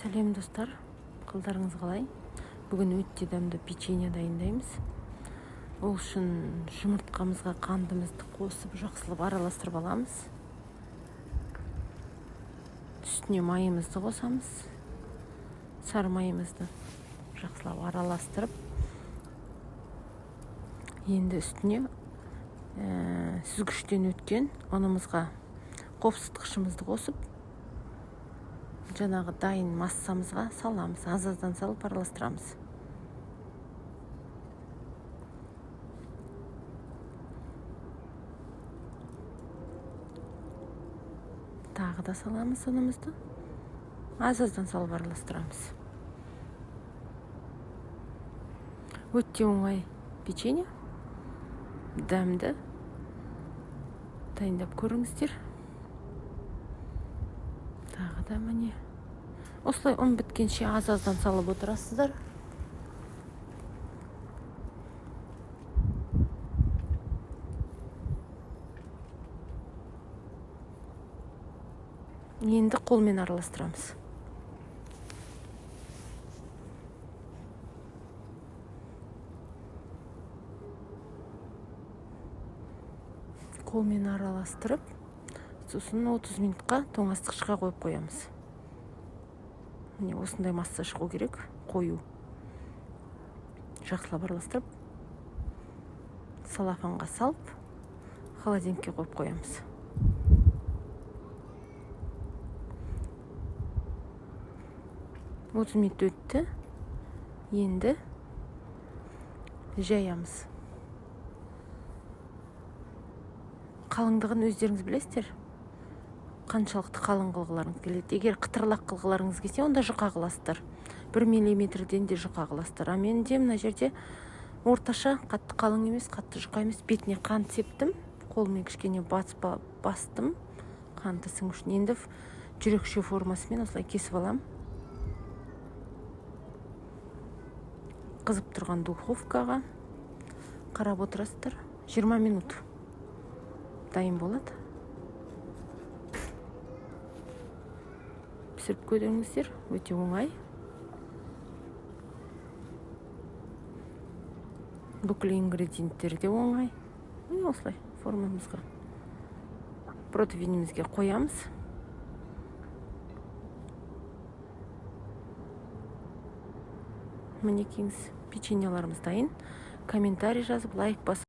Сәлем, достар! Қалдарыңыз қалай? Бүгін өте дәмді печенье дайындаймыз. Ол үшін жұмыртқамызға қантымызды қосып, жақсылап араластырып аламыз. Үстіне майымызды қосамыз, сары майымызды. Жақсылап араластырып, енді үстіне сүзгіштен өткен ұнымызға қопсытқышымызды қосып, жаңағы дайын массамызға саламыз. Аз аздан салып араластырамыз. Тағы да саламыз ұнымызды, аз аздан салып араластырамыз. Өте оңай печенье, дәмді. Дайындап көріңіздер. Тағы да, міне, осылай ұн біткенше аз аздан салып отырасыздар. Енді қолмен араластырамыз. Қолмен араластырып, сосын 30 минутқа тоңазытқышқа қойып қоямыз. Міне, осындай масса шығу керек, қою. Жақсылап араластырып, целлофанға салып, холодильникке қойып қоямыз. 30 минут өтті, енді жаямыз. Қалыңдығын өздеріңіз білесіздер, қаншалықты қалың қылғыларыңыз келеді. Егер қытырлақ қылғыларыңыз келсе, онда жұқа қыласыздар, 1 миллиметрден де жұқа қыласыздар. А менде мына жерде орташа, қатты қалың емес, қатты жұқа емес. Бетіне қант септім, қолыммен кішкене бастым қанты сіңу үшін. Енді жүрекше формасымен осылай кесіп аламын. Қызып тұрған духовкаға, қарап отырасыздар, 20 минут, дайын болады. Пісіріп көріңіздер, өте оңай. Бүкіл ингредиенттері де оңай. Міне, осылай формамызға, противенімізге қоямыз. Мінекейіңіз, печеньеларымыз дайын. Комментарий жазып, лайк басып.